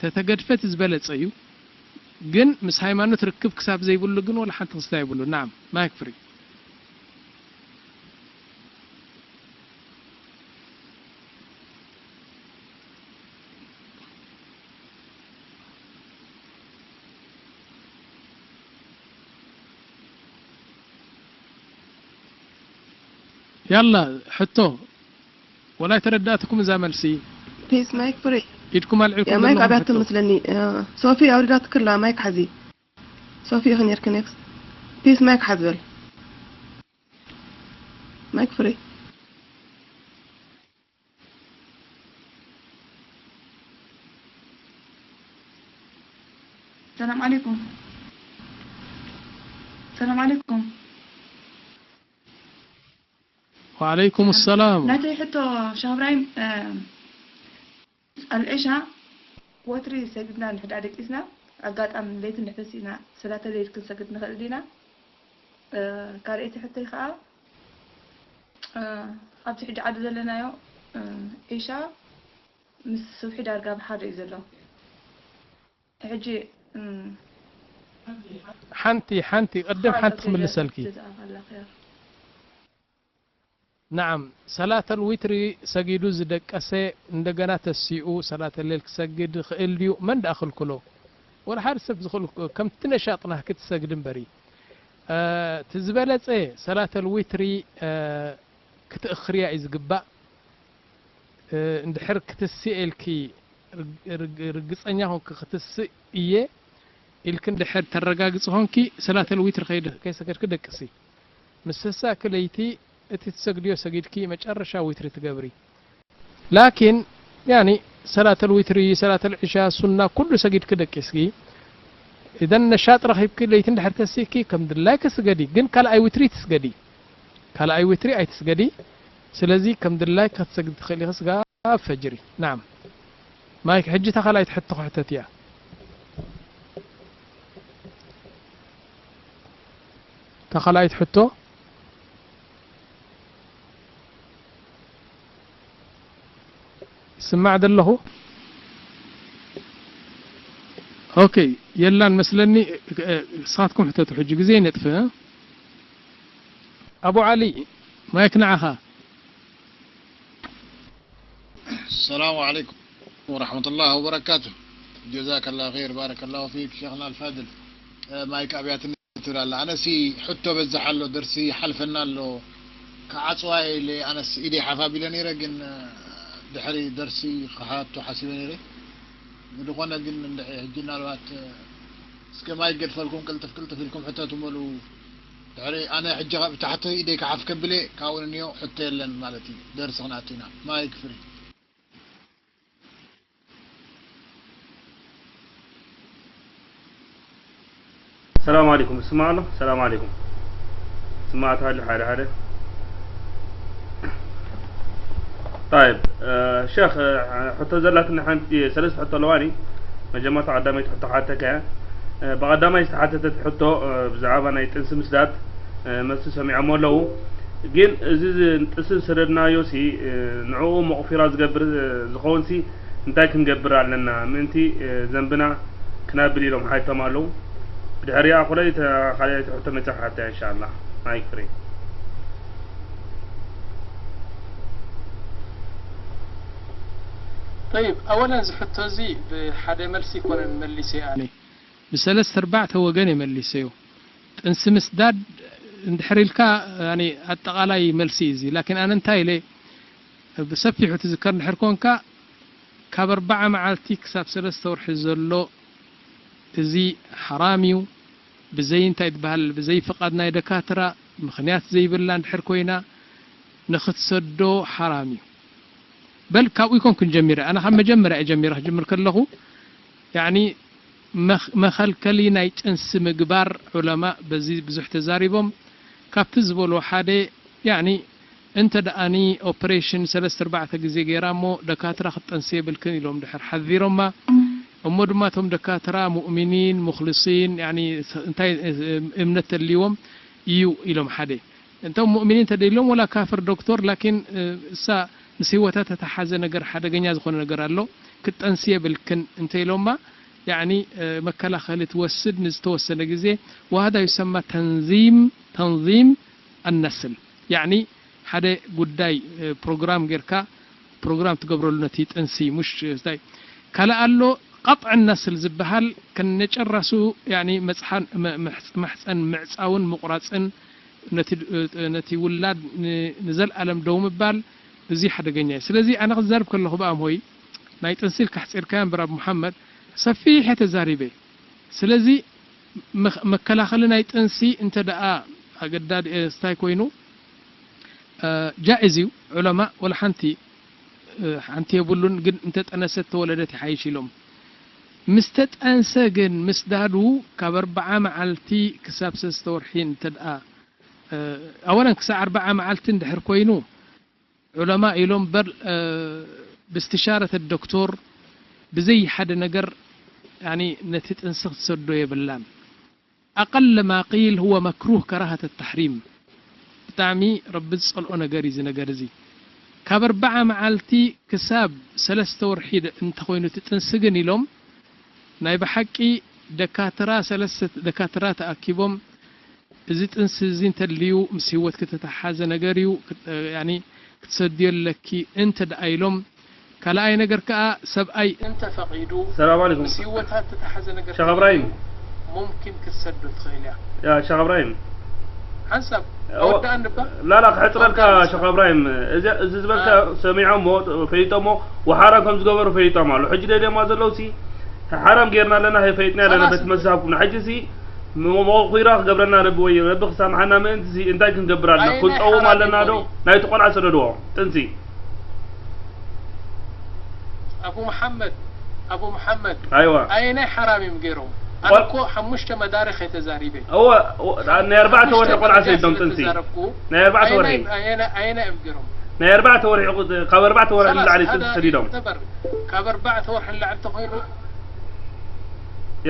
ተተገድፈ እቲ ዝበለጸ እዩ። ግን ምስ ሃይማኖት ርክብ ክሳብ ዘይብሉ ግን ወላ ሓንቲ ክስታይ የብሉ። ናም፣ ማይክ ፍሪ። ያላ፣ ሕቶ፣ ወላ ኣይተረዳእትኩም እዛ መልሲ። ፒስ፣ ማይክ ፍሪ። ኢድኩም ኣልዒልኩም ያ ማይክ ዘለኹም ኣብያቶ ሕቶ። መስለኒ። እ፣ ሶፊ ኣውሪዳትክላ፣ ማይክ ሓዚ። ሶፊ ኢኺ ኔርኪ ኔክስት። ፒስ፣ ማይክ ሓዚ በል። ማይክ ፍሪ። ሰላም ዓለይኩም። ሰላም ዓለይኩም። ወዓለይኩም ሰላም። ናተይ ሕቶ ሸኽ እብራሂም፣ እ፣ ኣልዒሻ ወትሪ ሰጊድና እንድሕዳ ደቂስና፣ ኣጋጣሚ ለይቲ እንድሕተሲእና ሰላተ ለይል ክንሰግድ ንኽእል ዲና? እ፣ ካልኣይቲ ሕቶይ ከኣ፣ እ፣ ኣብዚ ሕጂ ዓዲ ዘለናዮ፣ እ፣ ዒሻ ምስ ሱብሒ ዳርጋ ብሓደ እዩ ዘሎ። ሕጂ፣ እ፣ ሓንቲ፣ ሓንቲ፣ ቅድም ሓንቲ ኦኬ፣ ክምልሰልኪ። ጀዛክ፣ ጀዛክ ኣላህ ኸይር። ናዓም፣ ሰላተል ዊትሪ ሰጊዱ ዝደቀሰ እንደገና ተሲኡ ሰላተል ሌል ክሰግድ ይኽእል ድዩ? መን ደኣ ክልክሎ? ወላ ሓደ ሰብ ዝኽእል፣ ከምቲ ነሻጥ ናህኪ ትሰግዲ እምበሪ። እ፣ እቲ ዝበለጸ ሰላተል ዊትሪ፣ እ፣ ክትእኽርያ እዩ ዝግባእ። እ፣ እንድሕር ክትስእ ኢልኪ ርግ-፣ ርግ-፣ ርግጸኛ ኾንኪ ክትስእ እየ ኢልኪ እንድሕር ተረጋግጺ ኾንኪ ሰላተል ዊትሪ ከይድ-፣ ከይሰገድኪ ደቅሲ። ምስ ተሳእኪ ለይቲ እቲ ትሰግድዮ ሰጊድኪ መጨረሻ ዊትሪ ትገብሪ። ላኪን፣ ያኒ፣ ሰላተል ዊትሪ፣ ሰላተል ዒሻ፣ ሱና፣ ኩሉ ሰጊድኪ ደቂስኪ። ኢዘን ነሻጥ ረኺብኪ ለይቲ እንድሕር ተሲእኪ ከም ድላይኪ ስገዲ። ግን ካልኣይ ዊትሪ ትስገዲ። ካልኣይ ዊትሪ ኣይትስገዲ። ስለዚ ከም ድላይኪ ክትሰግዲ ትኽእሊ ኢኺ ስጋብ ፈጅሪ። ናዓም። ማይክ፣ ሕጂ እታ ካልኣይቲ ሕቶ ክሕተት እያ። እታ ካልኣይቲ ሕቶ ይስማዕ ዘለኹ? ኦኬ፣ የላን መስለኒ። እ፣ ንስኻትኩም ሕተቱ፣ ሕጂ ግዜ ይነጥፍእ። ኣቡ ዓሊ፣ ማይክ ንዓኻ። السلام عليكم ورحمة الله وبركاته. جزاك الله خير، بارك الله فيك شيخنا الفاضل. እ፣ ማይክ ኣብያትኒ ትብል ኣላ። ኣነሲ ሕቶ በዝሕ ኣሎ፣ ደርሲ ሓልፈና ኣሎ። ክዓጽዋ ኢለ ኣነስ ኢደይ ሓፍ ኣቢለ ነይረ፣ ግን፣ እ፣ ድሕሪ ደርሲ ክሓቶ ሓሲበ ነይረ። ብዝኾነ ግን እንድዒ ሕጂ ምናልባት፣ እ፣ እስከ ማይክ ገድፈልኩም ቅልጥፍ ቅልጥፍ ኢልኩም ሕተቱ በሉ። ድሕሪ ኣነ ሕጂ ካብ ታሕቲ ኢደይ ክሓፍ ከብለ ካብኡ ንንዮ ሕቶ የለን ማለት እዩ። ደርሲ ክንኣቱ ኢና። ማይክ ፍሪ። ሰላም ዓለይኩም፣ ይስማዕ ኣሎ? ሰላም ዓለይኩም። ይስማዕ ተሃልዩ ሓደ ሓደ። طيب፣ እ፣ ሸኽ፣ እ፣ ሕቶ ዘላትኒ ሓንቲ፣ ሰለስተ ሕቶ ኣለዋኒ። መጀመርታ ቀዳመይቲ ሕቶ ክሓተካ እያ። እ፣ ብቐዳማይ ዝተሓተተት ሕቶ፣ እ፣ ብዛዕባ ናይ ጥንሲ ምስዳድ፣ እ፣ መልሲ ሰሚዖሞ ኣለዉ። ግን እዚ ዝ-፣ ጥንሲ ዝሰደድናዮሲ፣ እ፣ ንዕኡ መቕፊራ ዝገብር፣ እ፣ ዝኸውንሲ እንታይ ክንገብር ኣለና? ምእንቲ፣ እ፣ ዘንብና ክናብል ኢሎም ሓቲቶም ኣለዉ። ብድሕሪኣ ኩለይ እታ ካልኣይቲ ሕቶ መጺኣ ክሓታ እያ፣ እንሻኣላህ። ማይክ ፍሪ። ጠይብ፣ ኣወለን እዚ ሕቶ እዚ ብሓደ መልሲ ኣይኮነን መሊሰዮ ኣነ። ብሰለስተ ኣርባዕተ ወገን እየ መሊሰዮ። ጥንሲ ምስዳድ እንድሕር ኢልካ፣ ያኒ፣ ኣጠቓላይ መልሲ እዩ እዚ። ላኪን ኣነ እንታይ ኢለ፣ ብሰፊሑ ትዝከር እንድሕር ኮንካ፣ ካብ ኣርባዓ መዓልቲ ክሳብ ሰለስተ ወርሒ ዘሎ እዚ ሓራም እዩ። ብዘይ እንታይ ትበሃል፣ ብዘይ ፍቓድ ናይ ደካትራ፣ ምኽንያት ዘይብላ እንድሕር ኮይና፣ ንኽትሰዶ ሓራም እዩ። በል ካብኡ ይኮንኩን ጀሚረ። ኣነ ካብ መጀመርያ እየ ጀሚረ ክጅምር ከለኹ፣ ያኒ መኽ-፣ መኸልከሊ ናይ ጥንሲ ምግባር ዑለማ በዚ ብዙሕ ተዛሪቦም። ካብቲ ዝበልዎ ሓደ፣ ያኒ እንተ ደኣኒ ኦፕሬሽን ሰለስተ ኣርባዕተ ግዜ ገይራ እሞ ደካትራ ክትጠንሲ የብልክን ኢሎም ድሕር ሓዚሮማ። እሞ ድማ እቶም ደካትራ ሙእሚኒን፣ ሙኽልሲን፣ ያኒ እንታይ እምነት ተልይዎም እዩ ኢሎም ሓደ። እንቶም ሙእሚኒን ተደልዮም ወላ ካፍር ዶክተር፣ ላኪን፣ እ፣ እሳ ምስ ህይወታ ተተሓዘ ነገር ሓደገኛ ዝኾነ ነገር ኣሎ። ክትጠንሲ የብልክን እንተ ኢሎማ፣ ያኒ መከላኸሊ ትወስድ ንዝተወሰነ ግዜ። وهذا يسمى تنظيم تنظيم النسل። ያኒ ሓደ ጉዳይ ፕሮግራም ጌርካ ፕሮግራም ትገብረሉ ነቲ ጥንሲ፣ ሙሽ እንታይ ካልእ ኣሎ። قطع النسل ዝበሃል ከነጨራሱ፣ ያኒ መጽሓን ማሕፀን ምዕፃውን ምቑራፅን፣ ነቲ ውላድ ንዘልኣለም ደው ምባል፣ እዚ ሓደገኛ እዩ። ስለዚ ኣነ ክዛረብ ከለኹ ብኣምሆይ ናይ ጥንሲ ኢልካ ኣሕፂርካዮ እምበር ኣብ መሓመድ ሰፊሕ እየ ተዛሪበ። ስለዚ መከላኸሊ ናይ ጥንሲ እንተ ደኣ ኣገዳዲ ስታይ ኮይኑ ጃኢዝ እዩ። ዑለማ ወላ ሓንቲ ሓንቲ የብሉን፣ ግን እንተ ጠነሰት ተወለደት ይሓይሽ ኢሎም። ምስ ተጠንሰ ግን ምስዳዱ ካብ ኣርብዓ መዓልቲ ክሳብ ሰለስተ ወርሒ እንተ ደኣ ኣወለን ክሳብ ኣርብዓ መዓልቲ እንድሕር ኮይኑ ዑለማ ኢሎም በር ብስትሻረት ዶክቶር ብዘይ ሓደ ነገር ያኒ ነቲ ጥንሲ ክትሰዶ የብላን። أقل ما قيل هو مكروه كراهة التحريم። ብጣዕሚ ረቢ ዝጸልኦ ነገር እዩ እዚ ነገር እዚ። ካብ ኣርብዓ መዓልቲ ክሳብ ሰለስተ ወርሒ እንተኾይኑ እቲ ጥንሲ ግን ኢሎም ናይ ብሓቂ ደካትራ ሰለስተ ደካትራ ተኣኪቦም እዚ ጥንሲ እዚ እንተድልዩ ምስ ህይወት ክተተሓዘ ነገር እዩ ክትሰድዮ ኣለኪ እንተ ደኣ ኢሎም ካልኣይ ነገር ከኣ ሰብኣይ እንተ ፈቒዱ ሰላም ኣለይኩም። ምስ ህይወታ እተተሓዘ ነገር ሸኽ እብራሂም። ሙምኪን ክትሰዶ ትኽእል እያ። ያ ሸኽ እብራሂም። ሓንሳብ ኣወዳእኒ እባ። ላላ ክሕፅረልካ ሸኽ እብራሂም። እዚ ዝበልካ ሰሚዖሞ ፈሊጦሞ ወሓራ ከም ዝገበሩ ፈሊጦም ኣሎ። ሕጂ ደልዮማ ዘለውሲ ሓራም ጌርና ኣለና፣ ፈይጥና ኣለና። በቲ መዝሃብኩም ንሕጂ ሲ መቑራ ክገብረና ረቢ ወይ ረቢ ክሳምሓና ምእንቲ ሲ እንታይ ክንገብር ኣለና? ክንፀውም ኣለና ዶ? ናይቲ ቆልዓ ሰደድዎ ጥንሲ ኣቡ መሓመድ ኣቡ መሓመድ ኣይዋ ኣየናይ ሓራም እዮም ገይሮም? ኣነ እኮ ሓሙሽተ መዳርኽ እየ ተዛሪበ። እወ ናይ ኣርባዕተ ወርሒ ቆልዓ ሰዲዶም ጥንሲ ናይ ኣርባዕተ ወርሒ ኣየናይ እዮም ገይሮም? ናይ ኣርባዕተ ወርሒ ካብ ኣርባዕተ ወርሒ ንላዕሊ ጥንሲ ሰዲዶም። ካብ ኣርባዕተ ወርሒ ንላዕሊ ተኾይኑ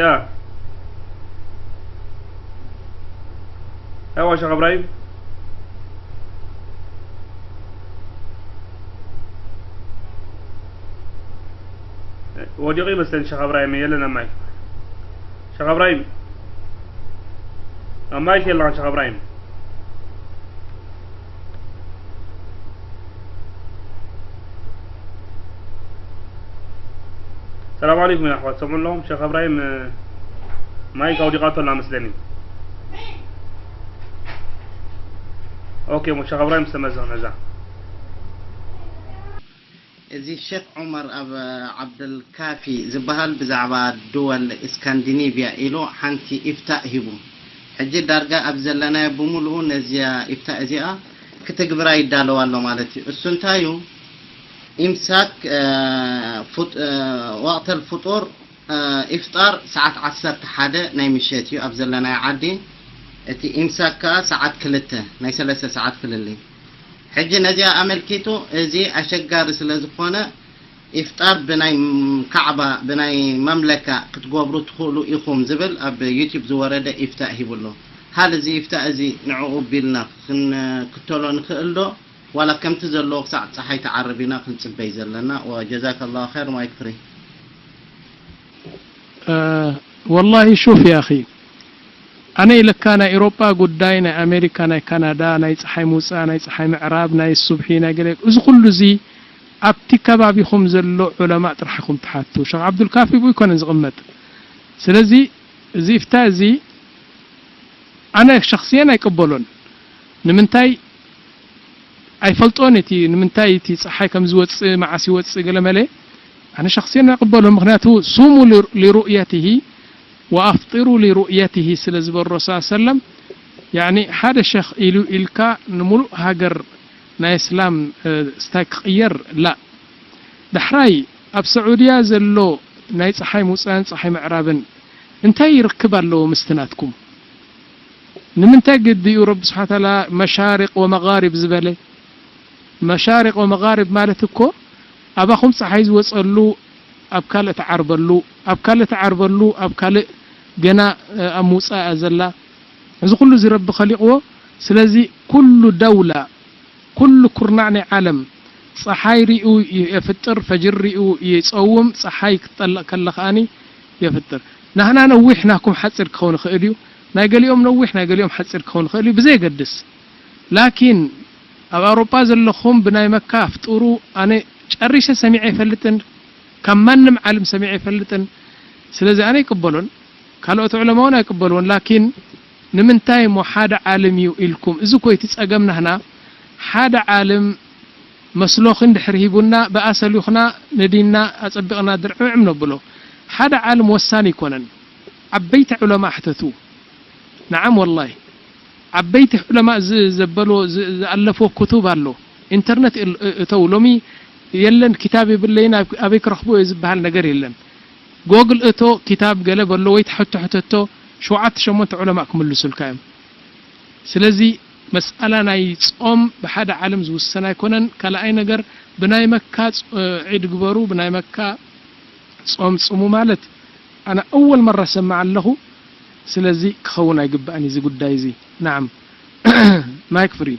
ያ ኣይዋ ሸኽ እብራሂም ወዲቑ ይመስለኒ ሸኽ እብራሂም የለን ኣብ ማይክ ሸኽ እብራሂም ኣብ ማይክ የለኻን ሸኽ እብራሂም ሰላም ዓለይኩም ያ ኣሕዋት ሰምዑ ኣለኹም ሸኽ እብራሂም ማይክ ኣውዲቓቶ ኣላ መስለኒ ኦኬ ሞ ሸኽ እብራሂም ዝተመዘኽነ እዛ እዚ ሸክ ዑመር ኣብ ዓብደልካፊ ዝበሃል ብዛዕባ ድወል እስካንዲኒቭያ ኢሉ ሓንቲ ኢፍታእ ሂቡ። ሕጂ ዳርጋ ኣብ ዘለናዮ ብምሉኡ ነዚያ ኢፍታእ እዚኣ ክትግብራ ይዳለዋ ኣሎ ማለት እዩ። እሱ እንታይ እዩ? ኢምሳክ ወቅተል ፍጡር ኢፍጣር ሰዓት ዓሰርተ ሓደ ናይ ምሸት እዩ ኣብ ዘለናዮ ዓዲ። እቲ ኢምሳክ ከኣ ሰዓት ክልተ ናይ ሰለስተ ሰዓት ፍልልይ። ሕጂ ነዚኣ ኣመልኪቱ እዚ ኣሸጋሪ ስለ ዝኾነ ኢፍጣር ብናይ ካዕባ ብናይ መምለካ ክትገብሩ ትኽእሉ ኢኹም ዝብል ኣብ ዩቲዩብ ዝወረደ ኢፍታእ ሂቡ ኣሎ። ሃል እዚ ኢፍታእ እዚ ንዕኡ ቢልና ክንክተሎ ንኽእል ዶ? ዋላ ከምቲ ዘለዎ ክሳዕ ጸሓይ ትዓርብ ኢና ክንጽበይ ዘለና። ወጀዛከላሁ ኸይር ማይክ ፍሪ። ወላሂ ሹፍ ያኺ ኣነ ኢለካ ናይ ኤሮጳ ጉዳይ ናይ ኣሜሪካ ናይ ካናዳ ናይ ፀሓይ ምውፃእ ናይ ፀሓይ ምዕራብ ናይ ሱብሒ ናይ ገለ እዚ ኩሉ እዚ ኣብቲ ከባቢኹም ዘሎ ዑለማእ ጥራሕ ኢኹም ትሓቱ ሸኽ ዓብዱልካፊ ብኡ ኣይኮነን ዝቕመጥ ስለዚ እዚ ኢፍታ እዚ ኣነ ሸኽስየን ኣይቅበሎን ንምንታይ ኣይፈልጦን እቲ ንምንታይ እቲ ፀሓይ ከም ዝወፅእ መዓስ ይወፅእ ገለ መለ ኣነ ሸክስየን ኣይቅበሎ ምክንያቱ ሱሙ ሊሩእየትሂ ወኣፍጢሩ ሊሩእየትሂ ስለ ዝበል ረሱል ሰለም ያኒ ሓደ ሸክ ኢሉ ኢልካ ንሙሉእ ሃገር ናይ እስላም ስታይ ክቅየር ላ ዳሕራይ ኣብ ሰዑድያ ዘሎ ናይ ፀሓይ ምውፃእን ፀሓይ ምዕራብን እንታይ ይርክብ ኣለዎ ምስቲ ናትኩም ንምንታይ ግዲ እዩ ረቢ ስብሓን ታላ መሻሪቅ ወመጋሪብ ዝበለ መሻሪቅ ወመጋሪብ ማለት እኮ ኣባኹም ፀሓይ ዝወፀሉ ኣብ ካልእ ትዓርበሉ ኣብ ካልእ ትዓርበሉ ኣብ ካልእ ገና ኣብ ምውፃእ እያ ዘላ እዚ ኩሉ እዚ ረቢ ከሊቅዎ ስለዚ ኩሉ ደውላ ኩሉ ኩርናዕ ናይ ዓለም ጸሓይ ሪኡ የፍጥር፣ ፈጅር ሪኡ ይጸውም፣ ጸሓይ ክትጠልቕ ከላ ከኣኒ የፍጥር። ናህና ነዊሕ ናኩም ሓጺር ክኸውን ይኽእል እዩ። ናይ ገሊኦም ነዊሕ ናይ ገሊኦም ሓጺር ክኸውን ይኽእል እዩ፣ ብዘየገድስ። ላኪን ኣብ ኣውሮጳ ዘለኹም ብናይ መካ ኣፍጥሩ ኣነ ጨሪሰ ሰሚዐ ኣይፈልጥን፣ ካብ ማንም ዓለም ሰሚዐ ኣይፈልጥን። ስለዚ ኣነ ኣይቅበሎን፣ ካልኦት ዑለማ እውን ኣይቅበልዎን። ላኪን ንምንታይ እሞ ሓደ ዓለም እዩ ኢልኩም? እዚ እኮ እቲ ጸገም ናህና። ሓደ ዓለም መስሎኺ እንድሕር ሂቡና ብኣሰሉኽና ንዲንና ኣጸቢቕና ድርዕምዕም ነብሎ። ሓደ ዓለም ወሳኒ ኣይኮነን። ዓበይቲ ዑለማ ኣሕተቱ። ነዓም ወላሂ። ዓበይቲ ዑለማ ዝ-፣ ዘበሎ ዝ-፣ ዝኣለፎ ክቱብ ኣሎ። ኢንተርነት እል-፣ እ-፣ እተው። ሎሚ የለን፣ ክታብ የብለይን፣ ኣብ-፣ ኣበይ ክረኽቦ እየ ዝበሃል ነገር የለን። ጎግል እቶ፣ ክታብ ገለ በሎ ወይ ትሕቶ ሕተቶ፣ ሸውዓተ ሸሞንተ ዑለማ ክምልሱልካ እዮም። ስለዚ መስኣላ ናይ ጾም ብሓደ ዓለም ዝውሰን ኣይኮነን። ካልኣይ ነገር ብናይ መካ ጾ-፣ ዒድ ግበሩ፣ ብናይ መካ ጾም ጽሙ ማለት ኣነ ኣወል መራ ሰማዕ ኣለኹ። ስለዚ ክኸውን ኣይግባእን እዚ ጉዳይ እዚ። ናዓም። ማይክ ፍሪ።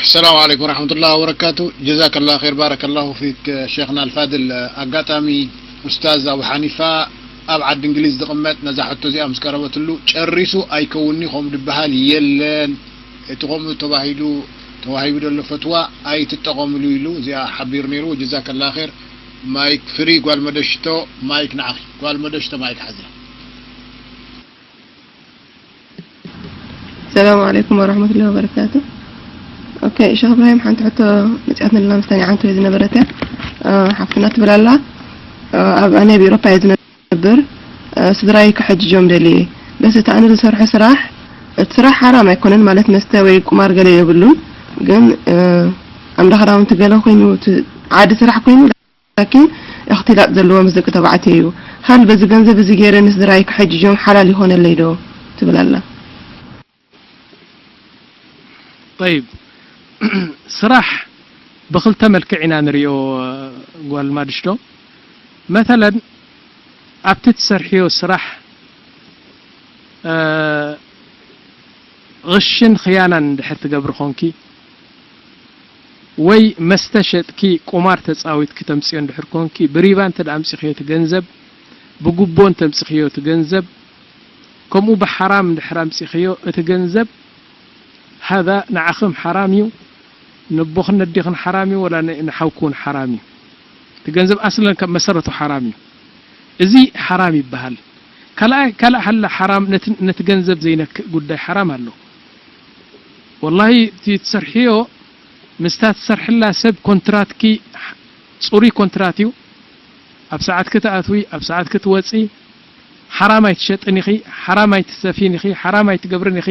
السلام عليكم ورحمة الله وبركاته. جزاك الله خير، بارك الله فيك شيخنا الفاضل. ኣጋጣሚ ኡስታዝ ኣቡ ሓኒፋ ኣብ ዓዲ እንግሊዝ ዝቕመጥ ነዛ ሕቶ እዚኣ ምስ ቀረበትሉ ጨሪሱ ኣይከውንኒ ከምኡ ዝበሃል የለን፣ እቲ ከምኡ ተባሂሉ ተዋሂቡ ዘሎ ፈትዋ ኣይትጠቐምሉ ኢሉ እዚኣ ሓቢሩ ነይሩ። ጀዛከላ ኸይር። ማይክ ፍሪ ጓል መደሽቶ፣ ማይክ ንዓኺ ጓል መደሽቶ፣ ማይክ ሓዚ። السلام عليكم ورحمة الله وبركاته. ኦኬ ሸኽ እብራሂም፣ ሓንቲ ሕቶ መፅኣትንላ መስተኒዓ እንተ ዝነበረት እያ። ሓፍትና ትብል ኣላ፣ ኣብ ኣነ ኣብ ኤውሮፓ እየ ዝነብር፣ ስድራይ ክሕጅጆም ደልየ። በስ እቲ ኣነ ዝሰርሖ ስራሕ፣ እቲ ስራሕ ሓራም ኣይኮነን ማለት መስተ ወይ ቁማር ገለ የብሉን፣ ግን ኣምዳ ክዳውንቲ ገለ ኮይኑ፣ ዓዲ ስራሕ ኮይኑ ላኪን እኽትላጥ ዘለዎ ምስ ደቂ ተባዕትዮ እዩ። ሃል በዚ ገንዘብ እዚ ገይረ ንስድራይ ክሕጅጆም ሓላል ይኾነለይ ዶ ትብል ኣላ። ጠይብ፣ ስራሕ ብኽልተ መልክዕ ኢና ንሪኦ ጓል ማድሽቶ። መተለን ኣብቲ ትሰርሕዮ ስራሕ፣ እ፣ ቕሽን ኽያናን እንድሕር ትገብሪ ኾንኪ፣ ወይ መስተ ሸጥኪ ቁማር ተጻዊትኪ ተምጽዮ እንድሕር ኮንኪ፣ ብሪባ እንተ ደኣ ኣምጺኽዮ እቲ ገንዘብ፣ ብጉቦ እንተ ኣምጺኽዮ እቲ ገንዘብ፣ ከምኡ ብሓራም እንድሕር ኣምጺኽዮ እቲ ገንዘብ፣ ሃዛ ንዓኽም ሓራም እዩ፣ ንቦኽን ነዴኽን ሓራም እዩ፣ ወላ ን-፣ ንሓውክውን ሓራም እዩ። እቲ ገንዘብ ኣስለን ካብ መሰረቱ ሓራም እዩ። እዚ ሓራም ይበሃል። ካልኣ-፣ ካልእ ሃላ ሓራም ነቲ፣ ነቲ ገንዘብ ዘይነክእ ጉዳይ ሓራም ኣሎ። ወላሂ እቲ ትሰርሕዮ ምስታ ትሰርሕላ ሰብ ኮንትራትኪ ጽሩይ ኮንትራት እዩ። ኣብ ሰዓትኪ ትኣትዊ፣ ኣብ ሰዓትኪ ትወጺ፣ ሓራም ኣይትሸጥን ኢኺ፣ ሓራም ኣይትሰፍይን ኢኺ፣ ሓራም ኣይትገብርን ኢኺ።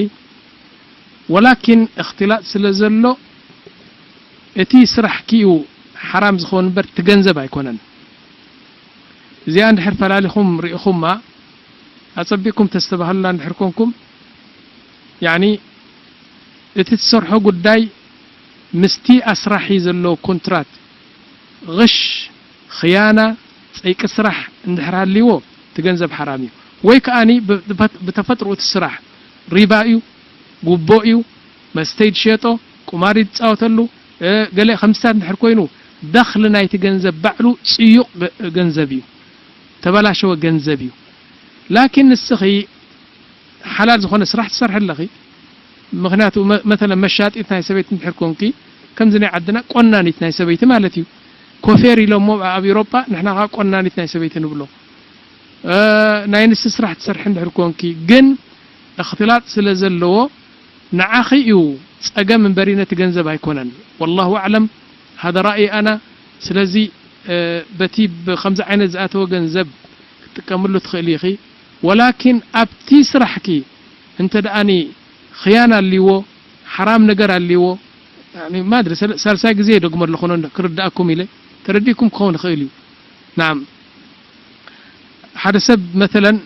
ወላኪን እኽትላጥ ስለ ዘሎ እቲ ስራሕኪ እዩ ሓራም ዝኸውን እምበር እቲ ገንዘብ ኣይኮነን። እዚኣ እንድሕር ፈላሊኹም ርኢኹማ፣ ኣጸቢቕኩም ተስተባህሉላ እንድሕር ኮንኩም፣ ያኒ እቲ ትሰርሖ ጉዳይ ምስቲ ኣስራሒ ዘሎ ኮንትራት፣ غش፣ ኽያና፣ ጸይቂ ስራሕ እንድሕር ሃልይዎ እቲ ገንዘብ ሓራም እዩ። ወይ ከኣኒ ብ-፣ ብፈት-፣ ብተፈጥሮ እቲ ስራሕ ሪባ እዩ፣ ጉቦ እዩ፣ መስተ እዩ ዝሸጦ፣ ቁማር እዩ ዝጻወተሉ፣ እ፣ ገለ ከምስታት እንድሕር ኮይኑ፣ ደኽሊ ናይቲ ገንዘብ ባዕሉ ጽዩቕ ገ-፣ ገንዘብ እዩ፣ ተበላሸወ ገንዘብ እዩ። ላኪን ንስኺ ሓላል ዝኾነ ስራሕ ትሰርሒ ኣለኺ። ምኽንያቱ መ-፣ መተለን መሻጢት ናይ ሰበይቲ እንድሕር ኮንኪ፣ ከምዚ ናይ ዓድና ቆናኒት ናይ ሰበይቲ ማለት እዩ። ኮፌር ኢሎሞ ኣብ ኤውሮጳ፣ ንሕና ኸኣ ቆናኒት ናይ ሰበይቲ ንብሎ። እ፣ ናይ ንስ ስራሕ ትሰርሒ እንድሕር ኮንኪ፣ ግን እኽትላጥ ስለ ዘለዎ ንዓኺ እዩ ጸገም እምበሪ ነቲ ገንዘብ ኣይኮነን። ወላሁ ኣዕለም፣ ሃذا ራእይ ኣና። ስለዚ፣ እ፣ በቲ ብኸምዚ ዓይነት ዝኣተወ ገንዘብ ክትጥቀምሉ ትኽእሊ ኢኺ። ወላኪን ኣብቲ ስራሕኪ እንተ ደኣኒ ኽያን ኣልዎ፣ ሓራም ነገር ኣልዎ፣ ያኒ ማድሪ ሰለ-፣ ሳልሳይ ግዜ ይደግሞ ኣለኹ፣ ነ-፣ ክርድኣኩም ኢለ፣ ተረዲእኩም ክኸውን ይኽእል እዩ። ናም፣ ሓደ ሰብ መተለን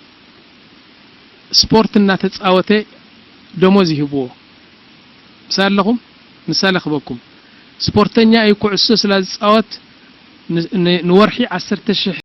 ስፖርት እናተጻወተ ደሞዝ ይህብዎ። ምሳሌ ኣለኹም፣ ምሳሌ ክበኩም። ስፖርተኛ እዩ፣ ኩዕሶ ስላ ዝጻወት ን-፣ ን-፣ ንወርሒ ዓሰርተ ሽሕ